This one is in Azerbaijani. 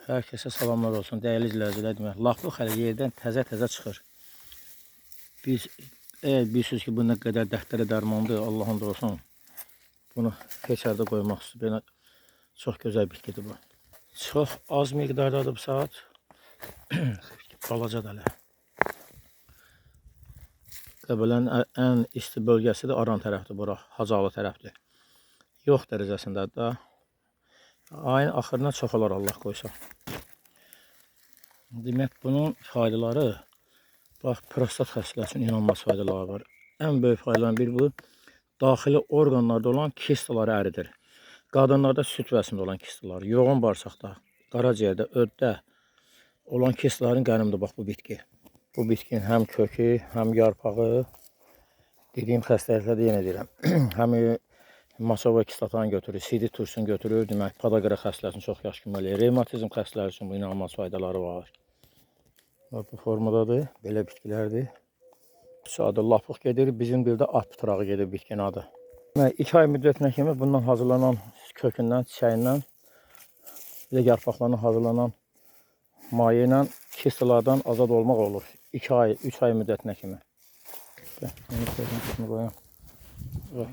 Hər kəsə salamlar olsun. Dəyərli izləyicilər, demək, lapıq hələ yerdən təzə-təzə çıxır. Biz əgər bilirsiniz ki, bu nə qədər dərdlərə dərmandır, Allahın da olsun. Bunu heç yerdə qoymaq istəyir. Belə çox gözəl bitkidir bu. Çox az miqdardadır bu saat. Balacadır hələ. Qəbələnin ən isti bölgəsi də Aran tərəfdir bura, Hacalı tərəfdir. Yox dərəcəsindədir da. Ayın axırına çox olar Allah qoysa. Demək, bunun faydaları, bax, prostat xəstələri üçün inanılmaz faydaları var. Ən böyük faydaların biri bu, daxili orqanlarda olan kistaları əridir. Qadınlarda süd vəsində olan kistalar, yoğun bağırsaqda, qaraciyərdə, öddə olan kistaların qənimdir bax bu bitki. Bu bitkinin həm kökü, həm yarpağı, dediyim xəstəliklərdə yenə deyirəm, həm maçova kislotanı götürür, sidik turşusunu götürür, demək, podaqra xəstələri üçün çox yaxşı kömək eləyir. Revmatizm xəstələri üçün bu inanılmaz faydaları var. Bax, bu formadadır, belə bitkilərdir. Adı lapıq gedir, bizim dildə at pıtrağı gedir bitkinin adı. Demək, 2 ay müddətinə kimi bundan hazırlanan kökündən, çiçəyindən, bir də yarpaqlarından hazırlanan maye ilə kistalardan azad olmaq olur. 2 ay, 3 ay müddətinə kimi. Bunu qoyum, bunu qoyum.